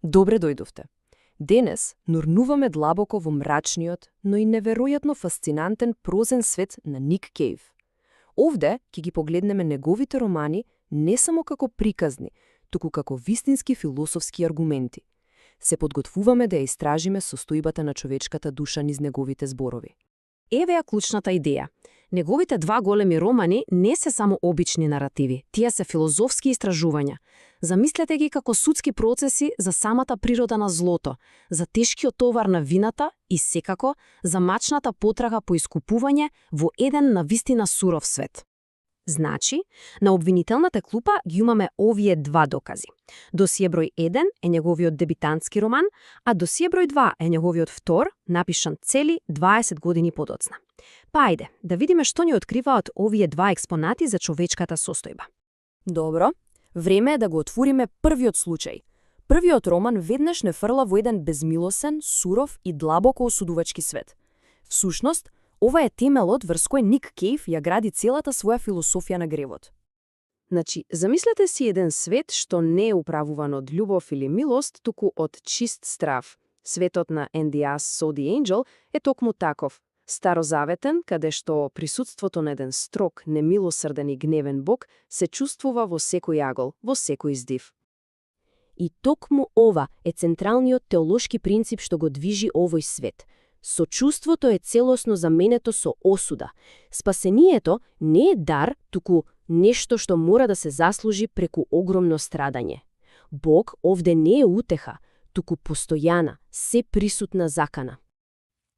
Добре дојдовте. Денес нурнуваме длабоко во мрачниот, но и неверојатно фасцинантен прозен свет на Ник Кейв. Овде ќе ги погледнеме неговите романи не само како приказни, туку како вистински философски аргументи. Се подготвуваме да ја истражиме состојбата на човечката душа низ неговите зборови. Еве ја клучната идеја. Неговите два големи романи не се само обични наративи, тие се филозофски истражувања. Замислете ги како судски процеси за самата природа на злото, за тешкиот товар на вината и секако за мачната потрага по искупување во еден навистина суров свет. Значи, на обвинителната клупа ги имаме овие два докази. Досие број 1 е неговиот дебитантски роман, а досие број 2 е неговиот втор, напишан цели 20 години подоцна. Па ајде, да видиме што ни откриваат овие два експонати за човечката состојба. Добро, време е да го отвориме првиот случај. Првиот роман веднаш не фрла во еден безмилосен, суров и длабоко осудувачки свет. Всушност, ова е темелот врз кој Ник Кейв ја гради целата своја философија на гревот. Значи, замислете си еден свет што не е управуван од љубов или милост, туку од чист страв. Светот на N.D.A. So the Angel е токму таков. Старозаветен, каде што присуството на еден строг, немилосрден и гневен Бог се чувствува во секој агол, во секој издив. И токму ова е централниот теолошки принцип што го движи овој свет. Сочувството е целосно заменето со осуда. Спасението не е дар, туку нешто што мора да се заслужи преку огромно страдање. Бог овде не е утеха, туку постојана, сеприсутна закана.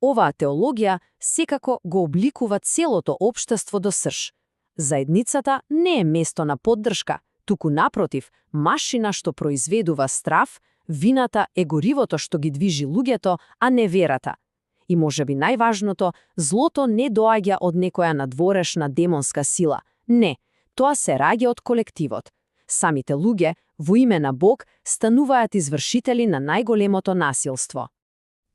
Оваа теологија секако го обликува целото општество до срж. Заедницата не е место на поддршка, туку напротив, машина што произведува страв, вината е горивото што ги движи луѓето, а не верата. И можеби најважното, злото не доаѓа од некоја надворешна демонска сила. Не, тоа се раѓа од колективот. Самите луѓе, во име на Бог, стануваат извршители на најголемото насилство.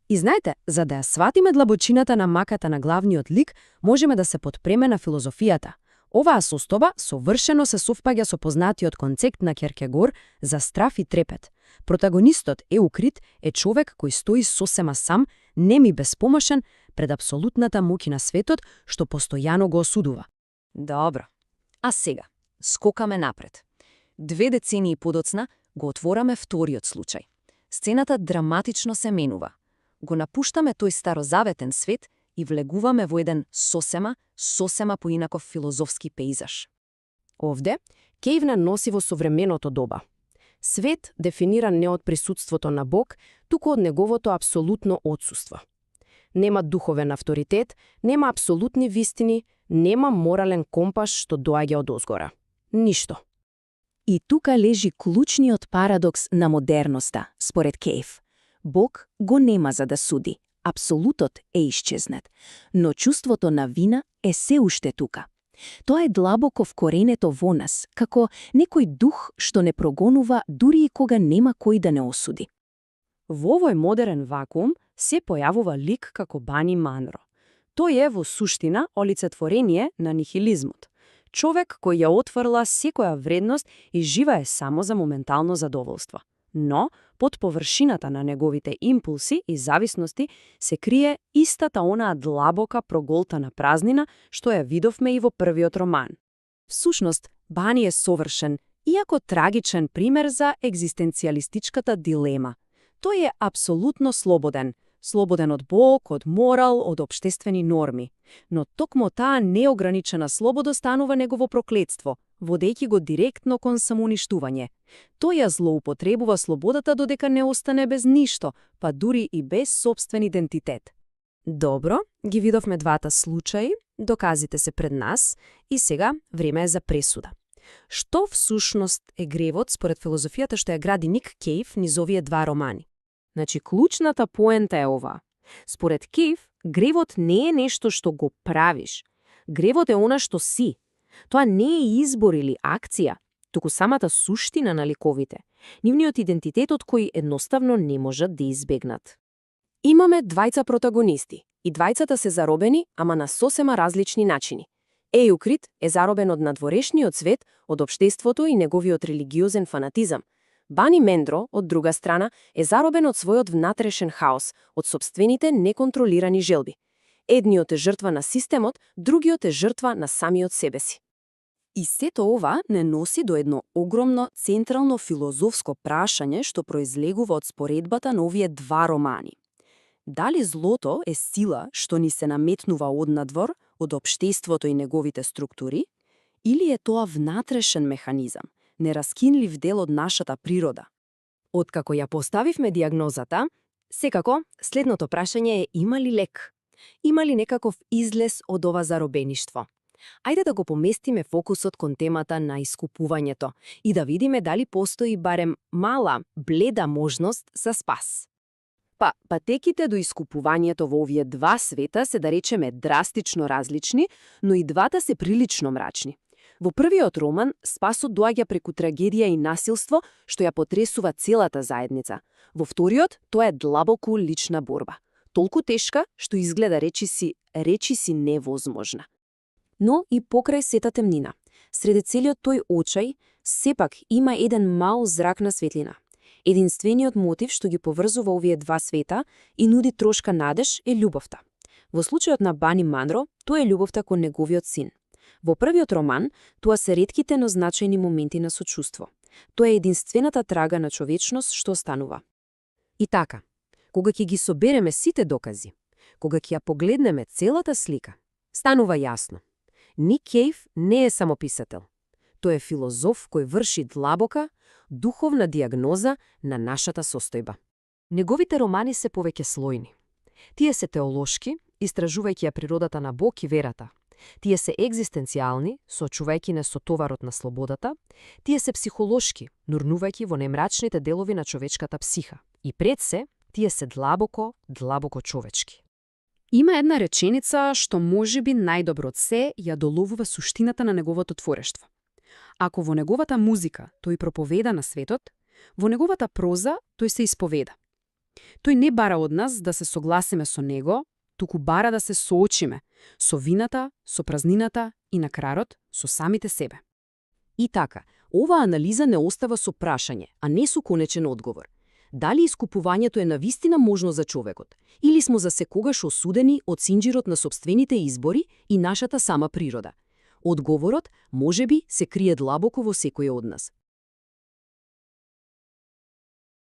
И знаете, за да ја сватиме длабочината на маката на главниот лик, можеме да се подпреме на филозофијата. Оваа состојба совршено се совпаѓа со познатиот концепт на Кierkegaard за страв и трепет. Протагонистот Еукрит е човек кој стои сосема сам, нем и безпомошен пред апсолутната муки на светот, што постојано го осудува. Добро. А сега, скокаме напред. 2 децении подоцна го отвораме вториот случај. Сцената драматично се менува. Го напуштаме тој старозаветен свет и влегуваме во еден сосема поинаков филозофски пејзаж. Овде, Кейв носи во современото доба. Свет дефиниран не од присуството на Бог, туку од неговото апсолутно отсуство. Нема духовен авторитет, нема апсолутни вистини, нема морален компас што доаѓа од озгора. Ништо. И тука лежи клучниот парадокс на модерноста, според Кейв. Бог го нема за да суди. Апсолутот е исчезнат, но чувството на вина е се уште тука. Тоа е длабоко вкоренето во нас, како некој дух што не прогонува дури и кога нема кој да не осуди. Во овој модерен вакуум се појавува лик како Бани Манро. Тој е во суштина олицетворение на нихилизмот. Човек кој ја отфрла секоја вредност и живее само за моментално задоволство. Но, под површината на неговите импулси и зависности се крие истата онаа длабока проголтана празнина што ја видовме и во првиот роман. Всушност, Бани е совршен, иако трагичен пример за екзистенцијалистичката дилема. Тој е апсолутно слободен. Слободен од Бог, од морал, од општествени норми. Но токму таа неограничена слобода станува негово проклетство, водејќи го директно кон самоуништување. Тој ја злоупотребува слободата додека не остане без ништо, па дури и без собствен идентитет. Добро, ги видовме двата случаи, доказите се пред нас и сега време е за пресуда. Што всушност е гревот според филозофијата што ја гради Ник Кейв низ овие два романи? Значи, клучната поента е ова. Според Кейв, гревот не е нешто што го правиш. Гревот е она што си. Тоа не е избор или акција, туку самата суштина на ликовите, нивниот идентитет од кој едноставно не можат да избегнат. Имаме двајца протагонисти, и двајцата се заробени, ама на сосема различни начини. Еукрит е заробен од надворешниот свет, од општеството и неговиот религиозен фанатизам, Бани Мендро, од друга страна, е заробен од својот внатрешен хаос, од собствените неконтролирани желби. Едниот е жртва на системот, другиот е жртва на самиот себе си. И сето ова не носи до едно огромно централно филозофско прашање што произлегува од споредбата на овие два романи. Дали злото е сила што ни се наметнува однадвор, од општеството и неговите структури, или е тоа внатрешен механизам, нераскинлив дел од нашата природа? Откако ја поставивме диагнозата, секако следното прашање е има ли лек? Има ли некаков излез од ова заробеништво? Ајде да го поместиме фокусот кон темата на искупувањето и да видиме дали постои барем мала, бледа можност за спас. Патеките до искупувањето во овие два света се да речеме драстично различни, но и двата се прилично мрачни. Во првиот роман, спасот доаѓа преку трагедија и насилство, што ја потресува целата заедница. Во вториот, тоа е длабоку лична борба. Толку тешка, што изгледа речиси невозможна. Но и покрај сета темнина, среде целиот тој очај, сепак има еден мал зрак на светлина. Единствениот мотив што ги поврзува овие два света и нуди трошка надеж е љубовта. Во случајот на Бани Мандро, тоа е љубовта кон неговиот син. Во првиот роман, тоа се ретките но значајни моменти на сочувство. Тоа е единствената трага на човечност што останува. И така, кога ќе ги собереме сите докази, кога ќе ја погледнеме целата слика, станува јасно. Ник Кејв не е само писател. Тој е филозоф кој врши длабока, духовна диагноза на нашата состојба. Неговите романи се повеќе слојни. Тие се теолошки, истражувајќи ја природата на Бог и верата. Тие се екзистенцијални, соочувајќи не со товарот на слободата. Тие се психолошки, нурнувајќи во најмрачните делови на човечката психа. И пред се, тие се длабоко човечки. Има една реченица што можеби најдобро од се ја доловува суштината на неговото творештво. Ако во неговата музика тој проповеда на светот, во неговата проза тој се исповеда. Тој не бара од нас да се согласиме со него, туку бара да се соочиме со вината, со празнината и на крајот со самите себе. И така, ова анализа не остава со прашање, а не со конечен одговор. Дали искупувањето е навистина можно за човекот, или смо за секогаш осудени од синџирот на сопствените избори и нашата сама природа? Одговорот можеби се крие длабоко во секој од нас.